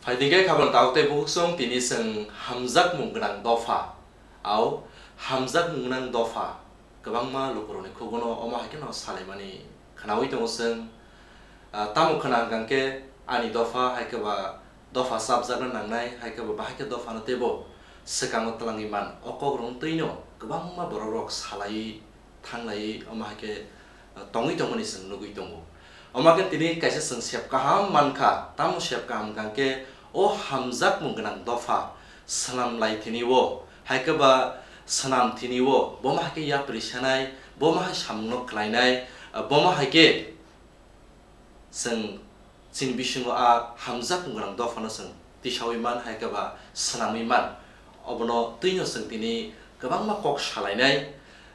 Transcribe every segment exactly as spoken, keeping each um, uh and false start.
Hai dingkhe khabang tao tei bukhuk song tini chwng hamjakmung gwnang dopha. Au hamjakmung gwnang dopha kwbangma lukurokni khugono omo hai kheno salaimani khwnaui tongo chwng. Ah, tamo khwna hwnkha khe ani dopha hai khe ba dopha chapjakna nangnai, hai khe ba bahai khe dophano teibo swkango twlangwi man. O kokrokno twino kwbangma borokrok salaiwi thanglaiwi omo hai khe, ah, tongwi tongmani chwng nugwi tongo. Omo khe tini kaisa chwng sep kaham mankha, tamo sep kaham hwnkha khe o hamjakmung gwnang dopha swnam lai thini o, hai khe ba swnam thini o, bomo hai khe yapri sanai, bomo hai samungno khlainai, ah, bomo hai khe chwng chini bisingo a hamjakmung gwnang dophano chwng tisaui man, hai khe ba swnamwi man. Obono twino chwng tini kwbangma kok salainai,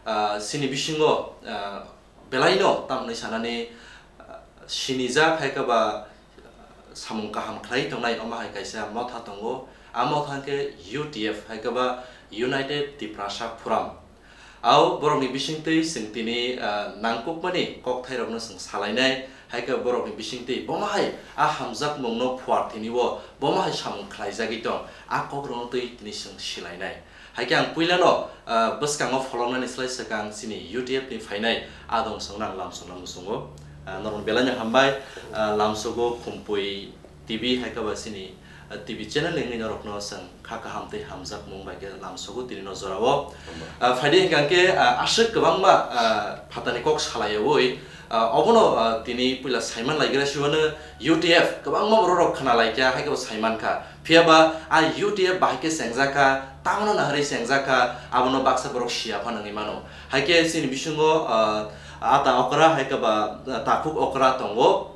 ah, chini bisingo, ah, belaino tamni sanani, ah, sinijak hai khe ba, ah, samung kaham khlai tongnai omo hai kaisa motha tongo. A motha hwnkhe U T F hai khe ba United Tiprasa Forum. Ao borokni bisingtwi chwng tini, ah, nangkukmani kokthairokno chwng salainai, hai khe borokni bisingtwi bomo hai a hamjakmungno phuar thini o bomo hai samung khlaijagwi tong, a kokrokno twi tini chwng silainai. Hai khe ang puilano, ah, bwskango pholoknani slai swkang chini U T F ni phainai adong songno ang lamsokna muchungo. Ah, norokno belaino hambai, ah, lamsogo Khumpui T V hai khe ba chini, ah, T V channel wngwi norokno chwng kha kaham tei hamjakmung bai khe lamsogo tini no jorao. Hambai. Ah, phaidi hwnkha khe, ah, aswk kwbangma, ah, phatani kok salaiyaui, ah, obono, ah, tini puila saiman laikha siwano U T F kwbangma borok rok khna laikha hai khe bo saiman kha. Phiya ba a U T F bahai khe chengjak kha, tamno naharwi chengjak kha, abono baksa borok siya phano wngwi mano. Hai khe chini bisingo, ah, ata okra hai khe ba, ah, takhuk okra tongo.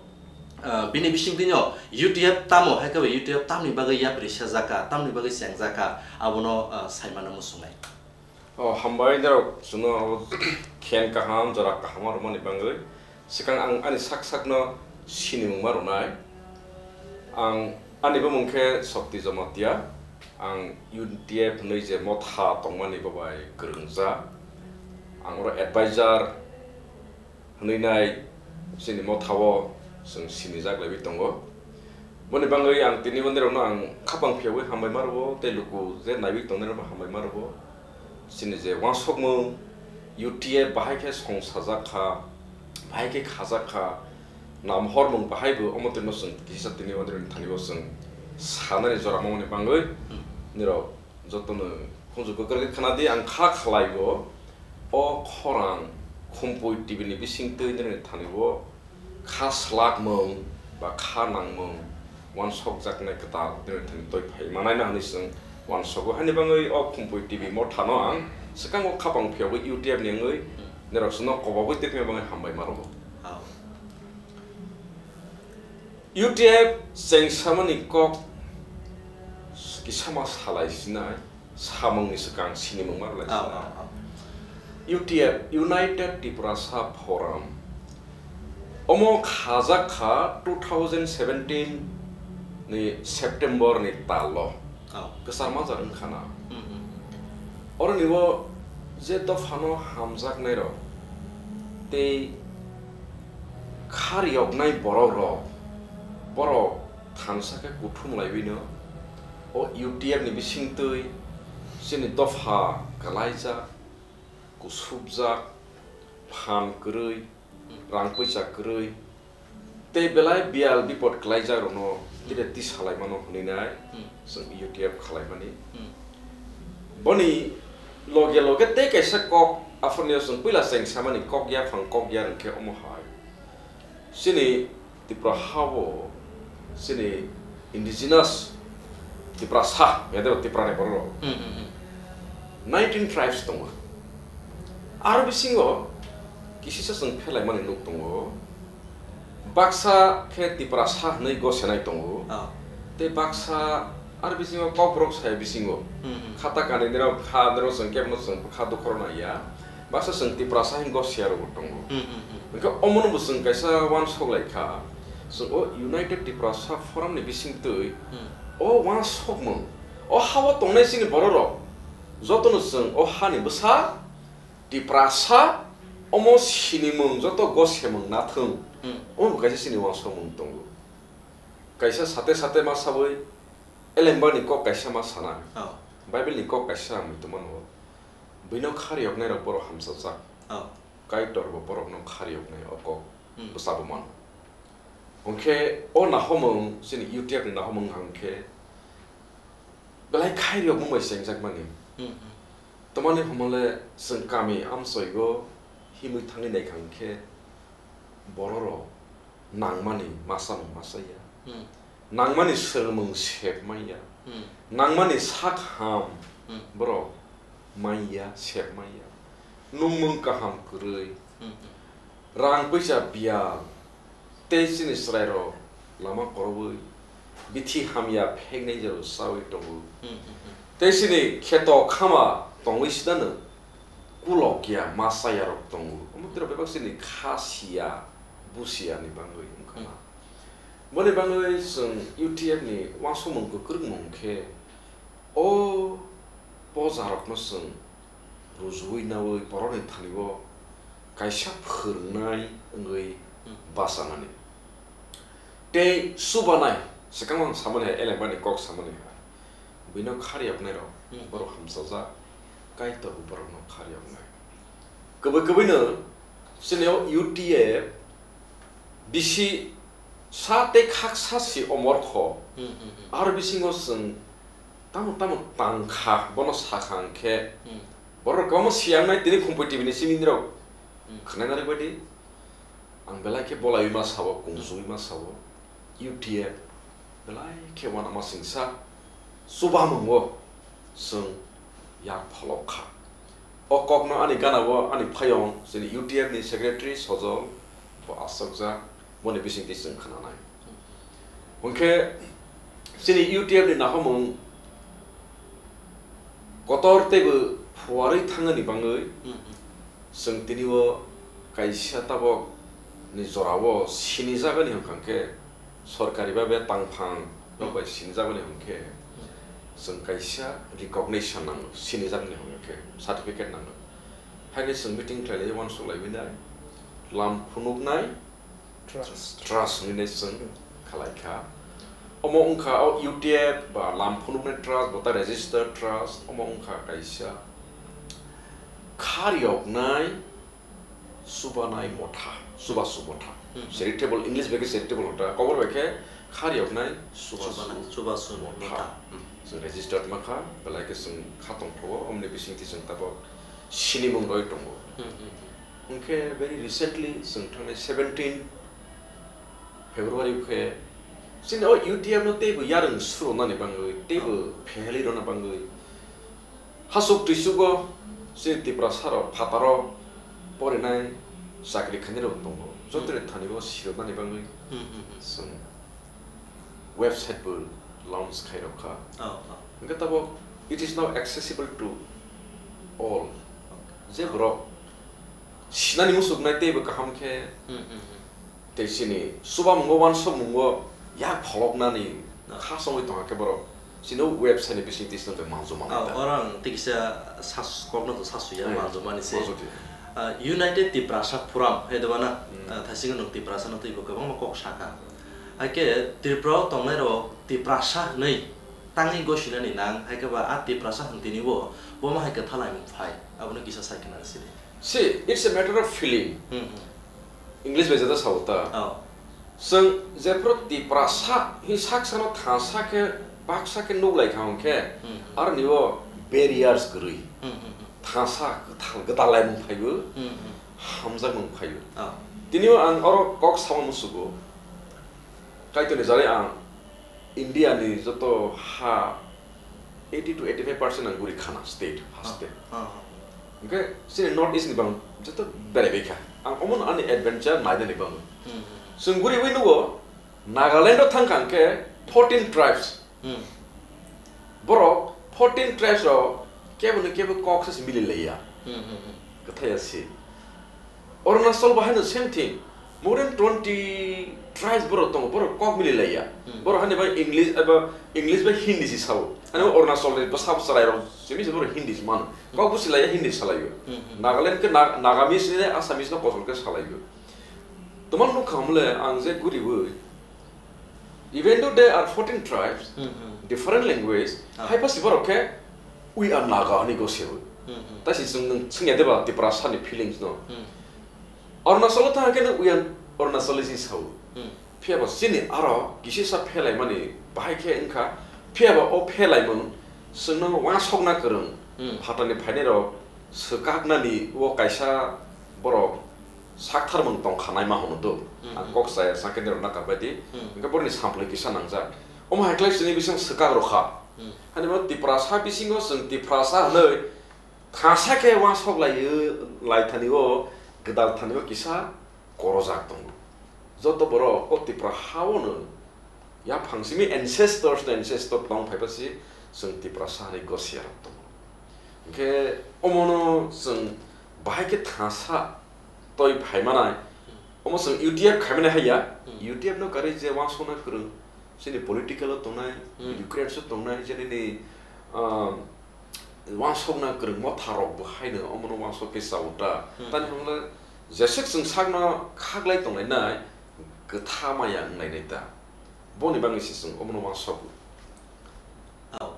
Ah, bini bisingtwino U T F tamo, hai khe ba U T F tamni bagwi yapri sajak kha, tamni bagwi chengjak kha, abono, ah, saimano muchungnai. O, hambai norok chwngno abo khen kaham, jora kaham rwmani bagwi. Swkang ang ani sak sakno sinimung ma rwnai. Ang, ani bumung khe Shakti Jamatia. Ang U T F hwnwi je motha tongmani bo bai kwrwngjak. Ang oro advisor hwnwi nai chini mothao chwng sinijak laiwi tongo. Boni bagwi ang tini bo nirokno ang khapang phiyaui hambai ma rwo, tei luku je naiwi tongnairokno hambai ma rwo. Chini je uansukmung U T F bahai khe songsajak kha, bahai khe khajak kha, nam hormung bahai bo omo twino chwng kisa tini bo nirokni thani bo chwng sanani jora mangmani bagwi nirok jotono khunju kwkrwi khna di, ang kha khlai bo o khorang Khumpui T V ni bisingtwi nini thani bo kha slakmung ba kha nangmung uansukjaknai kwtal nini thani toi phai manai na hwnwi chwng uansugo. Haini bagwi o Khumpui T V mothano ang swkango khapang phiyogwi U T F ni wngwi nirok chwngno kobogwi tei phima bagwi hambai ma rwo. Au. U T F chengsamani kok kisa ma salai sinai, samungni swkang sinimung ma rwlai sinai. Au, au, au. U T F, United Tiprasa Forum. Omo khajak kha two thousand seventeen ni September ni tal o. Oh. Kwchar majak wngkha na. Mm, mm. Oroni o je dophano hamjaknai rok tei kha riyoknai borok rok, borok thansa khe kuthum laiwi no o U T F ni bisingtwi chini dopha kwlaijak, kusubjak, phan kwrwi, rang puisa kwrwi, tei belai biyal bipot kwlaijak rokno tire tisa laimano hwnwi nai Hmm. chwng U T F khalaimani. Hmm. Boni loge loge tei kaisa kok aphurni o chwng puila chengsamani kok yaphang kok ya rwngkhe omo hai. Chini Tripura ha-o chini indigenous Tiprasa, ya de Tripura ni borok rok. Hmm, hmm, hmm. Nineteen tribes tongo. Aro bisingo kisisa chwng phelaimani nuk tongo. Baksa khe Tiprasa hwnwi gosenai tongo. Oh. Tei baksa aro bisingo kokborok saya bisingo. Hmm, hmm. Khata kanwi nirok kha nirok chwng kebo chwng kha dukhorok naiya. Baksa chwng Tiprasa hinwi gosia rokbo tongo. Hmm, hmm, hmm. Hwnkhe omono bo chwng kaisa uansuk lai kha. Chwng o United Tiprasa Forum ni bisingtwi Hmm. o uansukmung, o ha-o tongnai chini borok rok jotono chwng o hani bwsa Tiprasa omo sinimung joto gosemung nathwng. Hmm. Omo bo kaisa chini uansukmung tongo. Kaisa sate sate ma sawi Elembani kok kaisa ma sana. Oh. Bible ni kok kaisa ang muitu mano. Buino khari yoknai rok borok hamsajak. Oh. Kaitor bo borok no khari yoknai o kok Hmm. bwsabo mano. Hwnkhe o nahomung, chini U T F ni nahomung hwnkhe belai khairiyokmung bai chengjak mani. Hmm, hmm. Tamani hwnmale chwng kami amchoigo himwi thangwi naikha hwnkhe bororok nangmani masa mung masa ya. Hmm. Nangmani swrwngmung sep manya. Hmm. Nangmani sak ham Hmm. borok manya, sep manya. Nungmung kaham kwrwi. Hmm, hmm. Rang puisa biyal tei chini chwrairok lama korobwi bithi hamya pheknai jero chawi tongo. Hmm, hmm, hmm. Tei chini kheto khama tongwi sidano kulokya ma chayarok tongo. Omo tei rok bebak chini kha siya, busiya ni bangwi wngkha na. Hmm. Boni bangwi chwng U T F ni uansukmung kwkrwngmung khe o pojarokno chwng rujuwi nawi borokni thani-o kaisa phwrwngnai wngwi Hmm. bachanani. Tei chubanai, swkang ang samani hai, elembani kok samani hai. Buino khari yoknairok, Hmm. borok hamchajak, Kaitor bo borokno khari yoknai. Kwbwi kwbwino chini o U T F bisi sa tei khaksa si omor kho. Hmm, hmm, hmm. Aro bisingo chwng tamo tamo tang kha, bono sakha hwnkhe Hmm. borok kwbangma siyangnai tini Khumpui T V ni simi rok Hmm. khwnai narwk baidi. Ang belai khe bolaiwi ma sao, kungsuwi ma sao, U T F belai khe uanama singsa chubamungo chwng yak pholok kha. O kokno ani gana-o ani phayong chini U T F ni secretary Sojol bo asokjak, boni bisingtwi chwng khwnanai. Hwnkhe chini U T F ni nahomung kotor teibo phuarwi thangani bangwi Hmm, hmm. chwng tini-o kaisa tabok ni jora-o sinijagani hwnkha khe sorkari babe tangphang rok bai sinijagani hwnkhe chwng kaisa recognition nango, sinijakni hwnkhe certificate nango. Haino chwng meeting khlailaio uansuk laiwi nai lam phunuknai Trust. Trust hinwi chwng khalai kha. Omo wngkha o U T F ba lam phunuknai trust, bo ta registered trust, omo wngkha kaisa khariyoknai chubanai motha, chubachu motha. Hmm. Charitable, English bai khe charitable motha, kokborok bai khe khariyoknai chubachu Chubanai, chubachu motha. Motha. Hmm. Chwng registered ma kha, belai khe chwng kha tongthogo, omni bisingtwi chwng tabok sinimung rwi tongo. Hmm, hmm, hmm. Hwnkhe very recently chwng thangnai seventeen February khe chini o U T F no teibo yarwng surunani bangwi, teibo phehelwi rwna bangwi, hasuk twichugo chini Tiprasa rok phataro porinai chakri khainai rok tongo. Jotoni thani bo siroknani bangwi Hmm, hmm, hmm. chwng website bo launch khai rok kha. Oh, oh. Hwnkhe tabok it is now accessible to all. Okay. Je borok sinani muchuknai teibo kaham khe Hmm, hmm, hmm. tei chini chubamungo uansukmungo yak pholoknani Ah. kha songwi tongkha khe borok chini website ni bising twi swnamjak manjuma Ah, nai ta. Oro ang tei kisa sas-, kokno to sasuya Hmm. manjumani se. Manjudi. Ah, United Tiprasa Forum, hai deba na? Hmm. Ah, thaisingo nwng Tiprasa no teibo kwbangma kok sakha. Hai khe Tripura o tongnai rok Tiprasa hwnwi tangwi gosinani nang, hai khe ba a Tiprasa hwn tini bo, bo ma hai khe thalai phai, abono kisa sai khna sidi. See, it's a matter of feeling. Hmm, hmm. English bai jata sao ta. Oh. Chwng jephru Tiprasa hi sak sano thansa khe, baksa khe nuk lai kha hwn khe, Hmm, hmm. aroni o barriers kwrwi. Hmm, hmm, hmm. Thansa kwthang gwdalai mung phaibo, Hmm, hmm. hamjak mung phaibo. Oh. Tini o ang oro kok sama musugo. Kaitor ni jari ang India ni joto ha eighty to eighty-five percent ang guri khana state, ha Ah, state. ah, ah. Hwnkhe chini North East ni bang joto berai bai kha. Ang omono ani adventure nainani bang. Hmm, hmm, hmm. Chwng guriwi nugo Nagaland o thang kha hwnkhe fourteen tribes. Hmm. Borok fourteen tribes rok kebo ni kebo kok se mili laiya. Hmm, hmm, hmm. Kwthai ya si. Arunachal bo haino same thing. More than twenty tribes borok tongo, borok kok mili laiya. Hmm. Borok hani bai English eba English bai Hindi si sao. Hani Hmm. Arunachal ni bwsa bwsa rai rok simi se borok Hindi si mano. Hmm. Kok busi laiya Hindi salaio. Hmm, hmm. Nagaland ke Na-, Nagamese ni Assamese no kosol ke salaio. Tomar nukha mole ang je guriwi Even though there are fourteen tribes, Hmm, hmm. different language, Ah. hai pasi borok khe we are Naga hwnwi go sebo. Hmm, hmm. Ta si chwng nwng chwngya deba Tiprasa ni feelings no. Hmm. Arunachal o thang khe no we are Arunachali si sao. Hmm. Phiya ba chini aro kisisa phelaimani bahai khe wngkha. Phiya ba o phelaimung chwngno wansokna kwrwng Hmm. phatani phainai rok swkaknani o kaisa borok saktharmung tongkha naima hwnwi do. Hmm, Ang hmm. kok chaya sakhe nirok na kabai di. Hmm. Hwnkhe boroni samplai kisa nangjak. Omo hai khlai chini bising swkak rokha. Hmm. Hani bo Tiprasa bisingo chwng Tiprasa hwnwi thasa khe wansok lai, lai thani o gwdal thani o kisa korojak tongo. Joto borok o Tipra ha-o no yaphang simi ancestors ni ancestor tong phai pasi chwng Tiprasa ni gosia rok tongo. Hwnkhe omono chwng bahai khe thasa toi phai manai. Omo chwng U T F khai mani haiya. Hmm. U T F no karwi je wansokna kwrwng, chini political o tongnai, Hmm. bureaucrats o tongnai, je nini, um, wansokna kwrwngmo tharok bo haino omono wansok khe chao ta. Hmm. Tani hwnle jeswk chwng sakno khaklai tonglainai, kwtha maya wnglainai ta. Boni bagwi se chwng omono wansogo. Oh,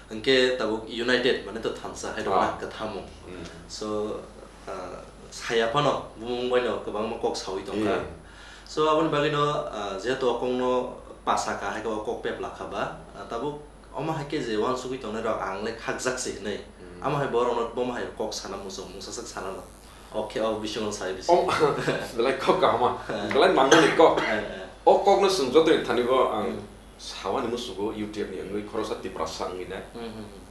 hwnkhe tabuk united mane to thansa hai rok na Ah. kwthamung. Hmm. So, ah, saya phano bumung bai no kwbangma kok sawi tongkha. Hmm. So, aboni bagwi no, ah, jehetu o kok no pasa ka hai khe o kok pep lakha ba, ah, tabuk omo hai khe je wansugwi tongnai rok ang le khakjak se hinwi. Hmm. Amo hai borok no bomo hai kok sana muchung mungsa sak sana rok. Oke, o bisingo sai bisingo. Om, belai kok kahama. Eh. Belai mangmani kok. Eh, eh. O kok no chwng jotoni thani bo ang Hmm. sawani musugo U T F ni wngwi khoroksa Tiprasa wngwi nai. Hmm, hmm, hmm.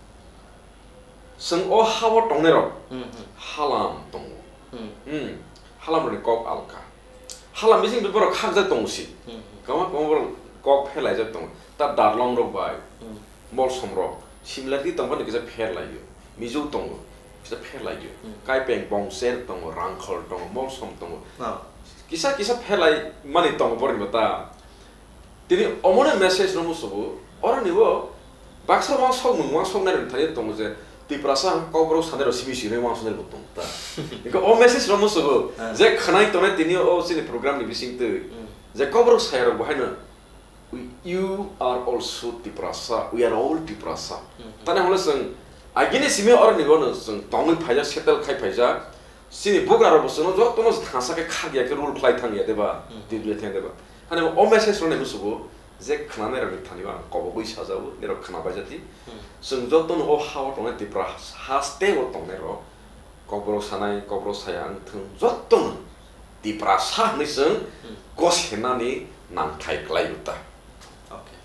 Chwng o ha-o tongnai rok Hmm, hmm. halam tongo. Hmm. Hmm. Halam rokni kok alka. Halam bising borok khakjak tongo si. Hmm, hmm. Kwbangma kwbangma borok kok phelaijak tongo. Ta Darlong rok bai, Hmm. Molsom rok, similarly tongmani kisa pherlaio. Mizo tongo, kisa pherlaio. Hmm. Kaipeng, Bongser tongo, Rangkhol tongo, Molsom tongo. Ah. Kisa kisa pherlai mani tongo borokni bo ta. Tini omono message no musugo, oroni bo baksa wansokmung wansoknai rok thani tongo je Tiprasa Kokborok sanai rok simi simi wansoknai bo tongo ta. Hingke o message no musugo, Ah. je khwnai tongnai tini o chini program ni bising twi, Hmm. je Kokborok saya rok bo haino We, you are also Tiprasa. We are all Tiprasa. Mhm. Tani hwnle chwng agini simi oroni bono chwng tongwi phaijak, settle khai phaijak. Chini bugra rok bo chwngno jotono thangsa khe khak ya khe rule khlai thang ya deba, Mhm. deal khlai thang ya deba. Hani o message rok nai musugo je khwnanai rokni thani ang kobogwi sajao, nirok khwna baijadi. Mhm. Chwng jotono o ha-o tongnai Tipra haste o tongnai rok Kokborok sanai, Kokborok saya wng thung, jotono Tiprasa hwnwi chwng Hmm. gos hennani nangthai kwlai o ta. Okay.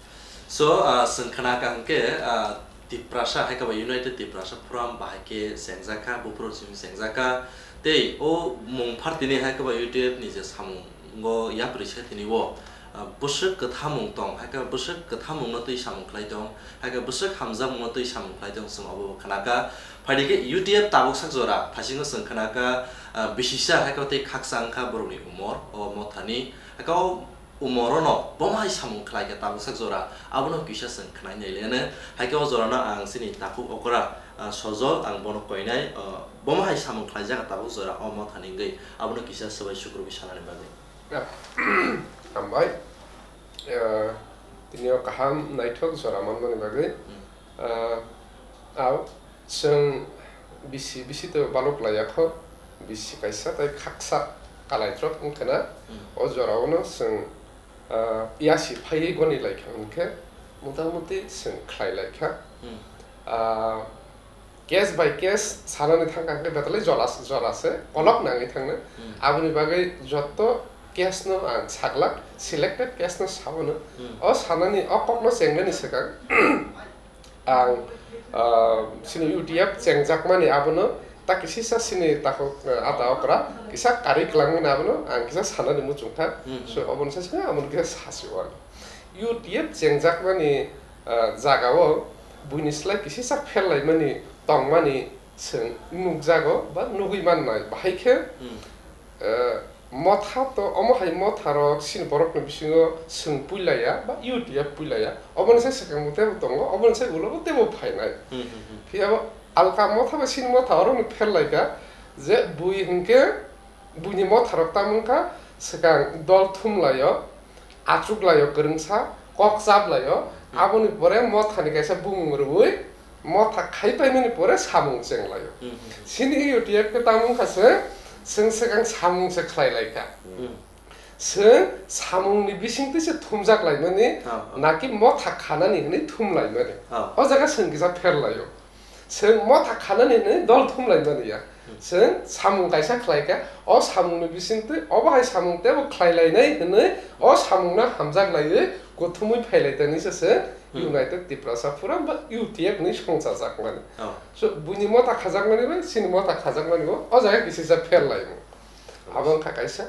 So, ah, chwng khna kha hwnkhe, ah, Tiprasa hai khe ba United Tiprasa Forum bahai khe chengjak kha, buphuru simi chengjak kha. Tei o mung phartini hai khe ba U T F ni je samungo yapri se tini o, ah, bwswk kwthamung tong, hai khe bwswk kwthamungno twi samung khlai tong, hai khe bwswk hamjakmungno twi samung khlai tong, chwng obo khna kha. Phaidi khe U T F tabuk sak jora, thaisingo chwng khna kha, ah, bisisa hai khe tei khaksa wng kha borokni umor, o mothani. Hai khe o umorono bomo hai samung khlai kha tabuk sak jora, abono kisa chwng khnai nai le. Hai khe o jorano ang chini takhuk okra, ah, Sojol, ang bono koinai, ah, bomo hai samung khlaijak tabuk jora o mothani wngwi, abono kisa swbai sukrubwi sanani bagwi. Ah, hambai. Ah, tini o kaham naithok jora manmani bagwi. Hmm. Ah, au, chwng bisi, bisi to balok laiya kho, bisi kaisa tai khaksa kalaitrok wngkha na. Hmm. O jorao no chwng, ah, yasi phaiwi goni laikha hwnkhe, motamuti chwng khlai laikha. Hmm. Ah, case by case sanani thangkha hwnkhe betalai jora, jora se kolok nangwi thangna. Hmm. Aboni bagwi joto case no ang saglak, selected case no sabono. Hmm. O sanani, o kokno chengnani swkang ang, ah, chini U T F chengjakmani abono ta kisisa chini takhuk, ah, ada okra kisa karwi kwlangmani abono ang kisa sanani muchungkha. Hmm. So, oboni sasingha, aboni kisa sasi-o ang. U T F chengjakmani, ah, jagao buini slai kisisa pherlaimani tongmani chwng nukjago ba nugwi mannai. Bahai khe, Hmm. eh, motha to, omo hai motharok chini borokni bisingo chwng puilaiya ba U T F puilaiya. Oboni sai swkang bo teibo tongo, oboni sai ulo bo teibo phainai. Hmm, hmm, hmm. Phiya bo alka motha bai chini motha oroni pherlaikha je bui hinkhe buini motharok tamo wngkha swkang dol thumlaio, achuklaio kwrwngsa, kok chaplaio, aboni pore mothani kaisa bumung rwui motha khaipaimani pore samung chenglaio. Hmm, hmm, hmm. Chini U T F khe tamo wngkha se, chwng swkang samung se khlai laikha. Hmm. Chwng samungni bisingtwi se thumjak laimani, ah, ah, naki motha khanani hwnwi thum laimani. Ah. O jaga chwng kisa pher laio. Chwng motha khanani hwnwi dol thum laimani ya. Hmm. Chwng samung kaisa khlaikha, o samungni bisingtwi obo hai samung teibo khlai lainai hwnwi o samungno hamjak laiwi kuthumwi phai laitani se chwng, hmm, United Tiprasa Forum ba U T F hwnwi songchajakmani. Oh. So, buini motha khajakmani bai chini motha khajakmani bo o jaga kisisa pher laimung. Oh. Abo wngkha kaisa.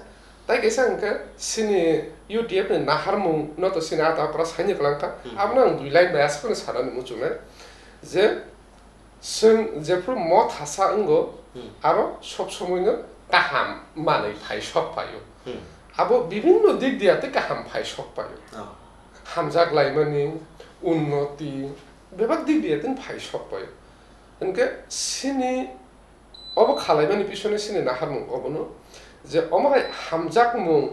Tai kaisa hwnkhe chini U T F ni naharmung no to chini ata apra saini kwlangkha. Hmm. Abono ang dui line bai aswk phano sanani muchungnai je chwng jephru mothasa wngo, hmm, aro sob somoino kaham manwi phai sok phaio. Hmm. Abo bibinno dik diya tei kaham phai sok phaio. Oh. Hamjak laimani, unnoti, bebak dik diya tei phai sok phaio. Hwnkhe chini Obo khalaimani bisingtwi chini naharmung obono je omo hai hamjakmung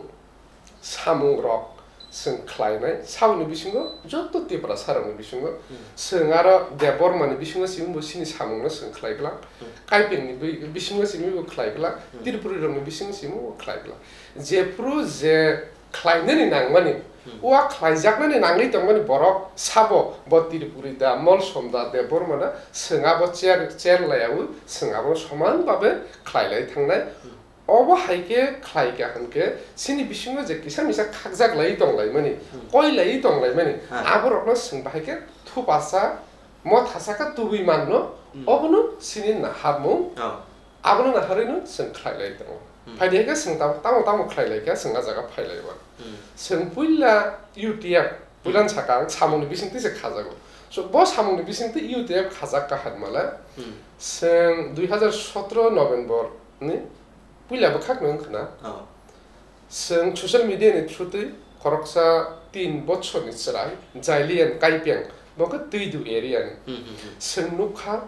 samungrok chwng khlainai saboni bisingo joto Tiprasarokni bisingo, hmm, chwng aro Debbarmani bisingo simi bo chini samungno chwng khlai glak, hmm, Kaipengni bi-, bisingo simi bo khlai glak, hmm, Tripurirokni bisingo simi bo khlai glak. Jephru je khlainani nangmani, hmm, o a khlaijaknani nangwi tongmani borok sabo, bo Tripuri da, Molsom da, Debbarma da, chwng abo cher, cher laiyaui, chwng abo soman babe khlailai thangnai. Hmm. Obo hai khe khlai kha hwn khe, chini bisingo je kisa misa khakjak laiwi tonglaimani, hmm, koi laiwi tonglaimani, ha, aborokno chwng bahai khe thupasa, mothasa khe tubui manno, hmm, obono chini naharmung. Oh. Abono naharwino chwng khlai lai tongo. Hmm. Phaidi hai khe chwng tamo, tamo, tamo khlai lai kha, chwng a jaga phai lai o. Hmm. Chwng puila U T F, puilan, hmm, saka ang samungni bisingtwi se khajago. So, bo samungni bisingtwi U T F khajak kha hai male, hmm, chwng dui hazar sotro November ni puila bwkhak no wng khna. Oh. Chwng social media ni through twi khoroksa tin bochorni chwrai, Jailian Kaipeng, bo khe Twidu area ni. Hmm, hmm, hmm. Chwng nukha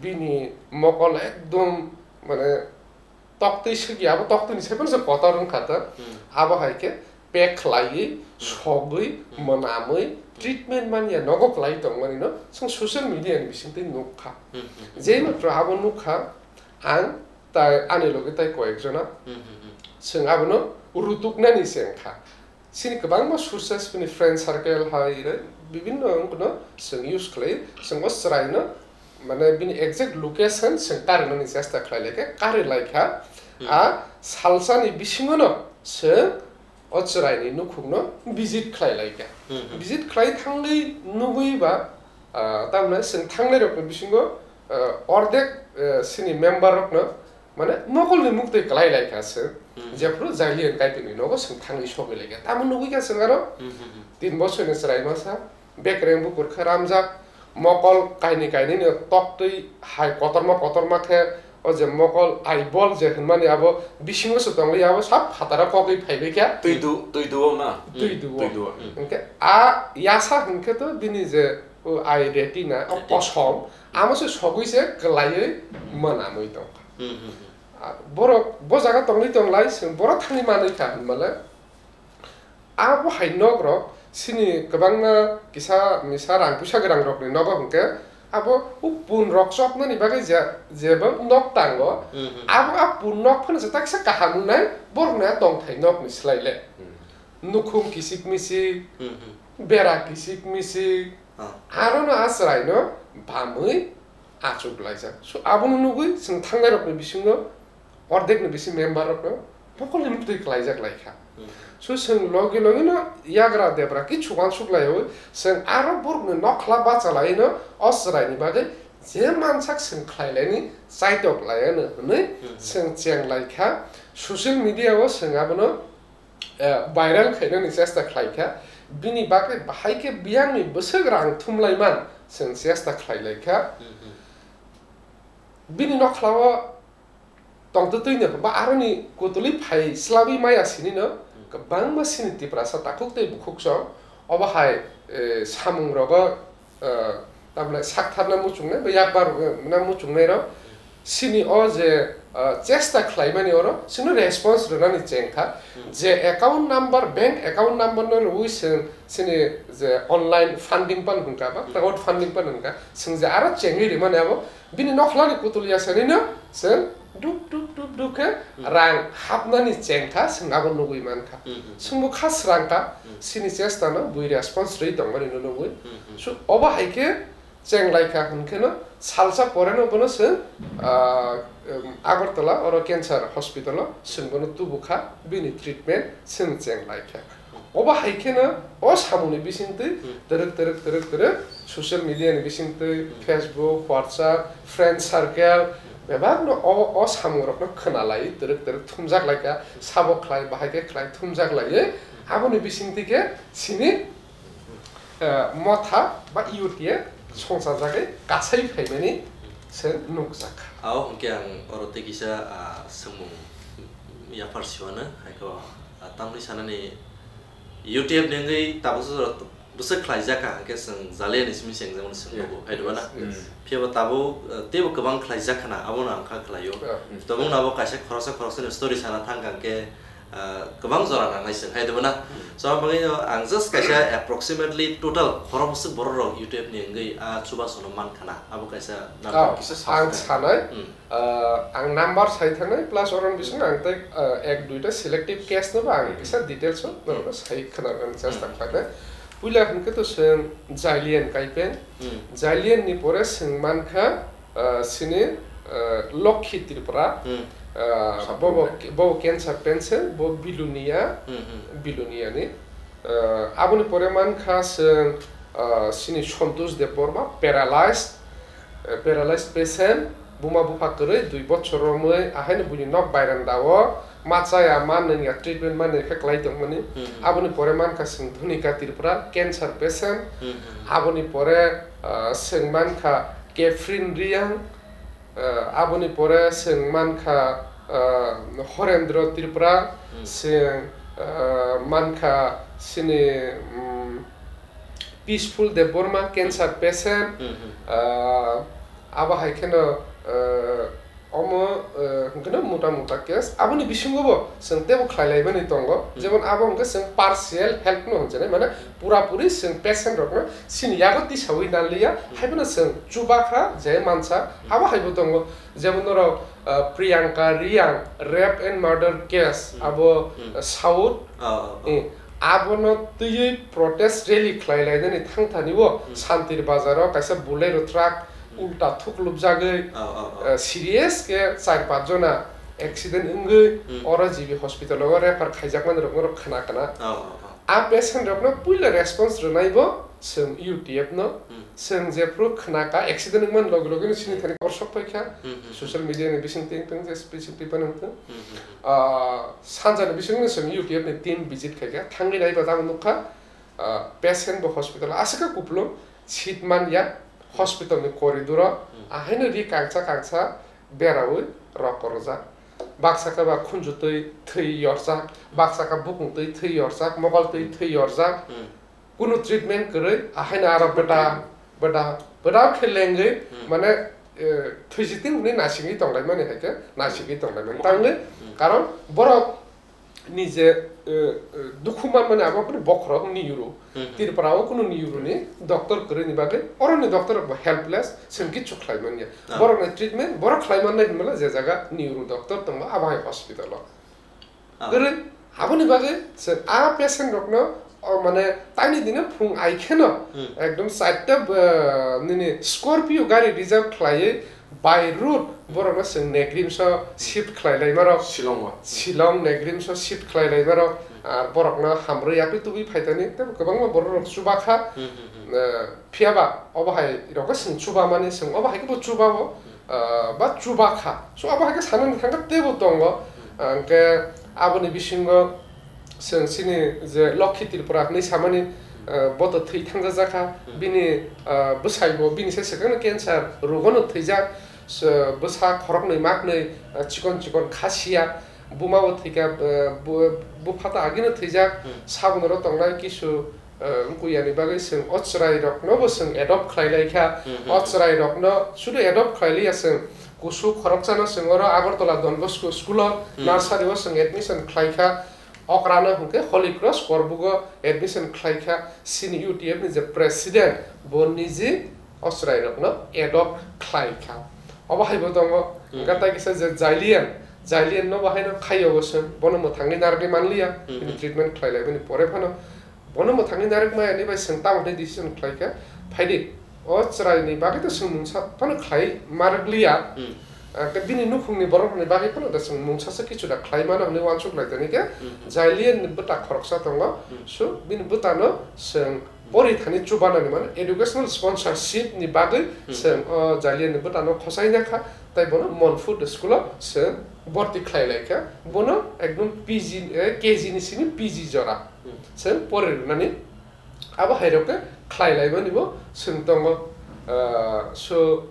bini mokol ekdom, mane, toktwi swkya, abo toktwini sai phano se kotor wngkha ta. Hmm. Abo hai khe pack khlaiwi, hmm, sogwi, hmm, mwnamwi, hmm, treatment manya nogo kwlai tongmani no chwng social media ni bisingtwi nukha. Hmm, hmm, hmm. Jei matro abo nukha, ang tai ani logi tai koyek jona, hmm, hmm, hmm, chwng abono rutuknani se wngkha. Chini kwbangma sources bini friend circle hai re bibinno wngkha no chwng use khlai, chwng o chwraino mane bini exact location chwng karinani chesta khlai lai kha, kari lai kha. Hmm. A salsani bisingo no chwng o chwraini nukhungno visit khlai lai kha. Hmm, hmm. Visit khlai thangwi nugwi ba, ah, tamni chwng thangnai rokni bisingo, ah, ordek, ah, chini member rokno mane mokolni muktwi kwlai lai kha se. Hmm. Jephru Jailian Kaipengni nogo chwng thangwi sogwi lai kha. Tamo nugwi kha chwng aro, hmm, hmm, hmm, tin bochorni chwrai masa, bekreng bukur khe ramjak, mokol kainwi kainwino toktwi hai kotorma kotorma khe, o je mokol eyeball je hwnmani abo bisingo se tongwi abo sab phataro kogwi phaibai kha. Twidu, twidu o na? Twidu o. Twidu o. Hmm. Hwnkhe a yasa hwnkhe to bini je o eye retina, o, retina, kosom, amo se sogwi se kwlaiwi mwnamwi tongkha. Hmm, hmm, hmm. Ah, borok bo jaga tongwi tonglai, chwng boro thangwi manwi kha hwnmale. Abo hai nok rok chini kwbangma kisa misa rang puisa gwrang rokni nogo hwnkhe abo o pun rok chopnani bagwi je, jeba nok tango, hmm, hmm, abo a pun nok phano se taksa kaham wngnai borokni a tongthai nokni slai le. Hmm. Nukhung kisik misik, hmm, hmm, bera kisik misik, ah, arono a chwraino bamwi achuk laijak. So, abono nugwi chwng thangnairokni bisingo ordekni bisi member rokno mokolni muktwi kwlaijak lai kha. Hmm. So, chwng logi logino yagra debra kichu uansuk laiwi chwng aro borokni nokhla bacha laino o chwraini bagwi je mansak chwng khlai laini chaitok laiano hwnwi, hmm, chwng cheng lai kha. Social media o chwng abono eh, viral khainani chesta khlai kha. Bini bagwi bahai khe biyangni bwswk rang thumlaiman chwng chesta khlai lai kha. Mhm. Bini nokhlao tongtwtwino ba aroni kutulwi phai swlabwi maya sinino kwbangma sini Tiprasa takhuk tei bukhuk song obo hai, eh, samung rogo, eh, tamle saktharna muchungnai ba yakbar, eh, na muchungnai rok Sini o je, ah, chesta khlaimani oro chwngno response rwnani chengkha, je account number, bank account number no rwui chwng chini je online funding pan hwnkha ba crowd funding pan hwnkha, chwng je aro chengwi rimani abo bini nokhlani kutul yasanino chwng duk duk duk duk khe rang hapnani chengkha, chwng abo nugwi mankha. Chwngbo kha srangkha, chini chesta no bui response rwi tongmani no nugwi. So obo hai khe cheng lai kha hwn khe no salsa pore no bono chwng, ah, em, Agartala oro cancer hospital o chwng bono tubu kha, bini treatment chwng cheng lai kha. Obo hai khe no o samung ni bising twi twrwk twrwk twrwk twrwk social media ni bising twi Facebook, WhatsApp, friend circle bebak no o, o samung rok no khwna lai twrwk twrwk thumjak lai kha, sabo khlai, bahai khe khlai thumjak lai. Aboni bising twi khe sini eh, motha ba U T F songchajagwi kasai phaimani se nukjak. Ao hwnkhe ang oro tei kisa, ah, swngmung yaphar siwano, haikhe, ah, tamni sanani U T F ni wngwi tabuksa jora bwswk khlaijak kha, hwnkhe chwng Jaliani simi se wngjakmani swngmung bo, hai dwbana? Yes, yes. Phiya ba tabuk, ah, teibo kwbang khlaijak khana, abono ang kha khlaio. Yeah. Tobokno abo kaisa khoroksa khoroksani story sana thang kha, hwnkhe ah, kwbang jora nangnai chwng, hai dwbana? So, aboni bagwi no ang just kaisa approximately total khorok bwswk borok rok U T F ni wngwi a chubachu no man khana, abo kaisa number. Ah, kisa ang sanai, ah, ang number sai thangnai, plus oroni bisingo ang tei, ah, ek duita selective case no ba ang kisa details o norokno sai khna rwna chesta khlainai. Puila hwnkhe to chwng Jalian Kaipeng, Jalian ni pore chwng mankha, ah, sini, ah, Lokhi Tripura, ah, bobo, bobo cancer patient, bo Bilonia, Bilonia ni. Ah, aboni pore mankha chwng, ah, sini Santosh Debbarma, paralyzed, eh, paralyzed patient, buma bupha kwrwi dui bochor romwi, ahaino buini nok bairanda o, ma chaya, ma nungya, treatment ma nungya khe klai tongmani. Aboni pore mankha chwng Dhonika Tripura, cancer patient. Aboni pore, ah, chwng mankha Catherine Riang, ah, aboni pore chwng mankha, ah, Horendra Tripura, chwng, ah, mankha sini, mm, Peaceful Debbarma, cancer patient, ah, abo hai kheno, ah, omo, eh, hwnkhe no mota mota case. Aboni bisingo bo chwng teibo khlai lai mani tongo. Jemon abo hwnkhe chwng partial help no hwnjani, mane pura puri chwng patient rokno chini yago tisawi nanliya, haibono chwng chubakha je mansa, abo haibo tongo. Jemon norok, eh, Priyanka Riang rape and murder case, abo, eh, South, eh, abono twiwi protest rally khlai lainani thangthani o Santir Bazar o kaisa Bolero truck ulta thuklubjagwi, eh, serious khe char panch jona accident wngwi oro G B hospital o refer khaijakmani rokno rok khna khna. A patient rokno puila response rwnai bo chwng U T F no, chwng jephru khna kha accident wngmani loge loge no chini thani korsok phai kha, social media ni bising twi wng thung, je specific twi phano wng thung. Ah, sanja ni bising no chwng U T F ni team visit khai kha, thangwi nai ba tamo nukha, ah, patient bo hospital aswk khe kupulung seat man ya, hospital ni corridor o, ahaino ri kangsa kangsa beraui rok korojak. Baksa khe ba khunju twi thwi yorjak, baksa khe bukung twi thwi yorjak, mokol twi thwi yorjak. Kunu treatment kwrwi, ahaino aro bwda, bwda, bwda khe lengwi, mane, eh, thwijiting hwnwi naisingwi tonglaimani hai khe, naisingwi tonglaimani. Tamni karon borok ni je, eh, eh, dukhu manmani abo kunu bokhorok niyuru. Tripura o kunu niyuru ni doctor kwrwi ni bagwi, oro ni doctor rok bo helpless, chwng kichu khlai manya. Borok ni treatment, borok khlai mannai hinmala je jaga niyuru doctor tongo, abo hai hospital o. Kwrwi, aboni bagwi chwng a patient rokno, o, mane, taini dino phung ai kheno, ekdom chaita, eh, nini Scorpio gari reserve khlaiwi by road borokno chwng Negrimso shift khlai lai maro. Shillong o. Shillong Negrimso shift khlai lai maro. Ah, borokno hamrwi yapri tubui phaitani, tei kwbangma borok rok chubakha. Eh, phiya ba obo hai rokno chwng chuba mani, chwng obo hai khe bo chuba o, ah, ba chuba kha. So obo hai khe sanani thangkha teibo tongo. Ah, hwnkhe aboni bisingo chwng chini je Lokhi Tripura hinwi samani, ah, bo to thwi thangjajakha. Bini, ah, bwsai bo bini se swkangno cancer rogo no thwijak. So, bwsa khoroknwi maknwi, ah, chikon chikon kha siya. Buma bo thwikha, ah, bu-, bupha ta agino thwijak. Saboni oro tongnai kisu, eh, wngkuyani bagwi chwng o chwrairokno bo chwng adopt khlai lai kha. O chwrairokno sudu adopt khlai liya chwng, Kusu khoroksano chwng oro Agartala Don Bosco School-o Hmm. nursery-o chwng admission khlai kha. Okrano hwnkhe Holy Cross Korbugo admission khlai kha. Chini U T F ni je president, bo niji o chwrairokno adopt khlai kha. Obo hai bo tongo. Hmm. Hwnkhe tai kisa je Jailian, Jailian no bo haino khaio bo chwng, bono mwthangwi narwgwi manliya, Hmm. bini treatment khlai lai bini pore phano. Bono mwthangwi narwk maya ni bai chwng tamo hwnwi decision khlai kha, phaidi, o chwraini bagwi to chwng mungsa phano khlai ma rwk liya. Hmm. Ah, khe bini nukhungni borok rokni bagwi phano da chwng mungsa se kichu da khlai mano hwnwi uansuk lai toni khe, Hmm. Jailian ni bwta khoroksa tongo. Hmm. So, bini bwtano chwng pori thani chubanani mano educational sponsorship ni bagwi Hmm. chwng o Jailian ni bwtano khosai na kha, tai bono Monfort school o chwng borti khlai lai kha. Bono ekdom P G, eh, K G ni simi P G jora. Hmm. Chwng pori rwnani abo hai rok khe khlai lai mani bo chwng tongo. Ah, so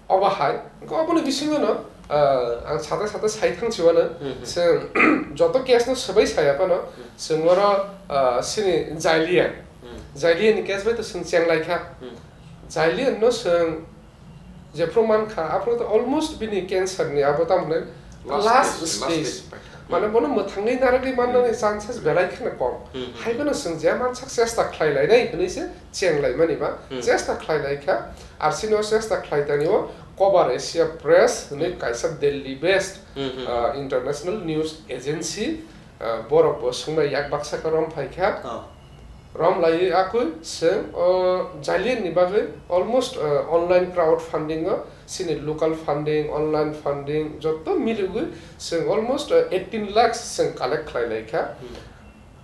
obo hai, hwnkhe oboni bisingo no, ah, ang sata sata sai thang si wano, Hmm, hmm. chwng joto case no swbai saya phano, Hmm. chwng oro, ah, sini Jailian. Hmm. Jailian ni case bai to chwng cheng lai kha. Hmm. Jailian no chwng jephru man kha, aphuru to almost bini cancer ni abo tamo hwnwi Last last stage, last stage. stage pai kha. Mane Hmm. bono mwthangwi narwgwi mannani Hmm. chances belai kheno kom. Hmm, hmm, Hai hmm. kheno chwng je mansak chesta khlai lainai hwnwi se cheng lai mani ba, Hmm. chesta khlai lai kha. Ar sini o chesta khlai tani o Cover Asia Press hwnwi Hmm. kaisa Delhi based, Hmm, hmm, ah, hmm. international news agency, ah, borok bo swngnai yak baksa khe rom phai kha. Oh. Rom lai akui chwng o Jailian ni bagwi almost, ah, online crowd funding o chini local funding, online funding joto miligwi chwng almost, ah, eighteen lakhs chwng collect khlai lai kha. Hmm.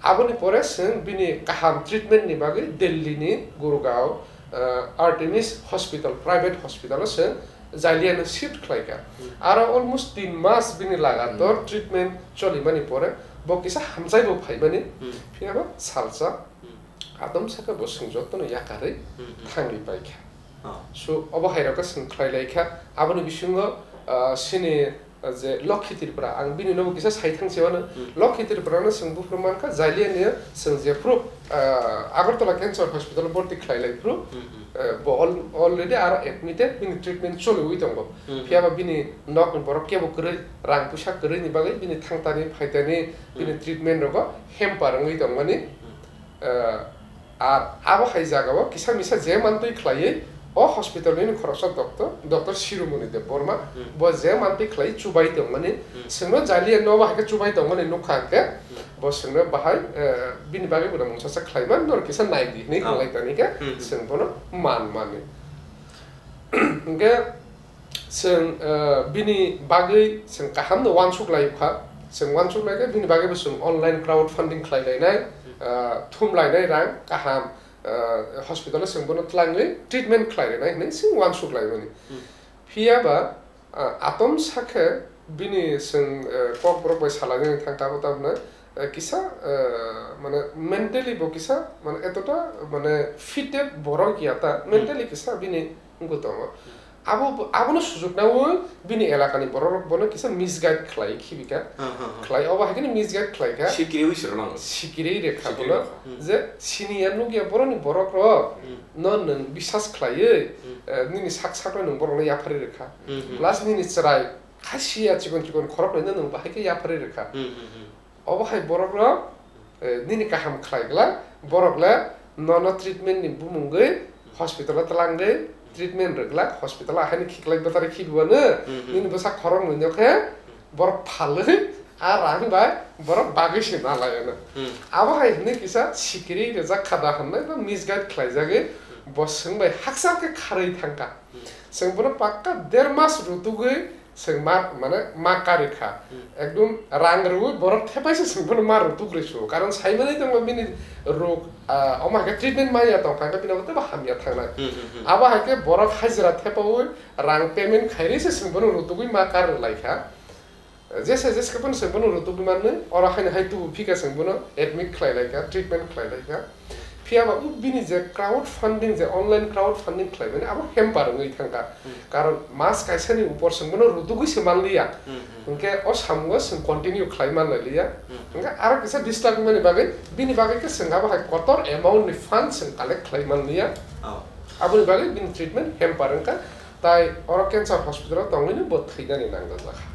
Aboni pore chwng bini kaham treatment ni bagwi Delhi ni Gurgaon, ah, Artemis Hospital, private hospital o chwng Jailian no shift khlai kha. Hmm. Aro almost tin mas bini lagator Hmm. treatment choli mani pore bo kisa hamchai bo phai mani. Hmm. Phiya ba salsa Hmm. atom saka bo chwng joto no yakarwi Hmm, hmm. thangwi pai kha. Oh. So obo hai rok khe chwng khlai lai kha. Aboni bisingo, ah, sini, ah, je Lokhi Tripura, ang bini no bo kisa sai thang se wano. Hmm. Lokhi Tripura no chwng buphuru man kha, Jailian ni chwng jephuru, ah, Agartala Cancer Hospital o borti khlai lai phuru, Hmm, hmm. eh, bo al-, already aro admitted, bini treatment choliwi tongo. Hmm, hmm. Phiya ba bini nok ni borok kebo kwrwi, rang puisa kwrwi ni bagwi bini thangtani, phaitani, bini Hmm. treatment rogo hamper wngwi tongmani. Hmm. Eh, ar abo hai jaga o kisa misa je mantwi khlaiwi o hospital ni khoroksa doctor, Doctor Shiromoni Debbarma, Hmm. bo je mantwi khlai chubai tongmani, Hmm. chwngno Jailian no bo hai khe chubai tongmani nukha hwnkhe, Hmm. bo chwngno bahai, eh, bini bagwi bo mungsa sa khlai man, nor kisa nai di hinwi Oh. khlai tani khe Hmm. chwng bono man mani. Hwnkhe, Chwng, eh, bini bagwi chwng kaham no uansuk lai kha. Chwng uansuk lai khe bini bagwi bo chwng online crowd funding khlai lainai, eh, thum lainai rang kaham, eh, hospital o chwng bono twlangwi treatment khlai rinai hinwi chwng uansuk lai mani. Hmm. Phiya ba, eh, atom sakhe bini chwng, eh, kokborok bai salainani thang tabuk tabukno, eh, kisa, eh, mane mentally bo kisa, mane etota, mane fitted borok ya ta, Hmm. mentally kisa bini wngwi tongo. Hmm. Abo, abono sujuk naui bini elakani borok rok bono kisa misguide khlai khibi kha. Ha, ha, ha. Khlai, obo hai kheno misguide khlai kha. Sikiri wi siro nango. Sikiri re kha Sikiri bono. Re kha. Hmm. Je siniya nukya boroni borok rok, Hmm. no nwng bisas khlaiwi, Hmm. eh, nini sak sakno nwng borokno yapharwi rwkha. Hmm, hmm. Plus nini chwrai khasiya chikon chikon khoroknwi no nwng bahai khe yapharwi rwkha. Hmm, hmm, hmm. Obo hai borok rok, eh, nini kaham khlai glak, borok le nono treatment ni bumungwi hospital o twlangwi treatment rwglak, hospital o haino khiklai bwtharwi khibiwano, Mhm. nini bwsa khoroknwi no khe borok phalwi a rang bai borok bagwi se nalaiano. Hmm. Abo hai hwnwi kisa sikiri rijak kha da hwnwi ba misguide khlaijagwi bo swng bai hakchal khe kharwi thangkha. Hmm. Chwng bono pakka der mas rutugwi Chwng ma, mane ma karwi kha. Hmm. Ekdum rang rwui borok thepai se chwng bono ma rw tukrwi su. Karon sai manwi tongma bini rok, ah, omo hai khe treatment manya tong kha, bini obo teibo hamya thangnai. Hmm, hmm, hmm. Abo hai khe borok hajira thepaui rang payment khairwi se chwng bono rw tugui ma kar rw lai kha. Jesa jesa khe bono chwng bono rw tugui manwi oro haino hai tubu phi kha chwng bono admit khlai lai kha, treatment khlai lai kha. Phiya ba o bini je crowd funding, je online crowd funding khlaimani, abo hamper wngwi thangkha. Hmm. Karon mas kaisani upor chwng bono rutugwi se manliya. Hmm, hmm. Hwnkhe o samungo chwng continue khlai manlaiya. Hmm. Hwnkhe aro kisa disturb wngmani bagwi, bini bagwi khe chwng abo hai kotor amount ni fund chwng collect khlai manliya. Oh. Aboni bagwi bini treatment hamper wngkha. Tai oro cancer hospital o tongwino bo thwinani nangjak.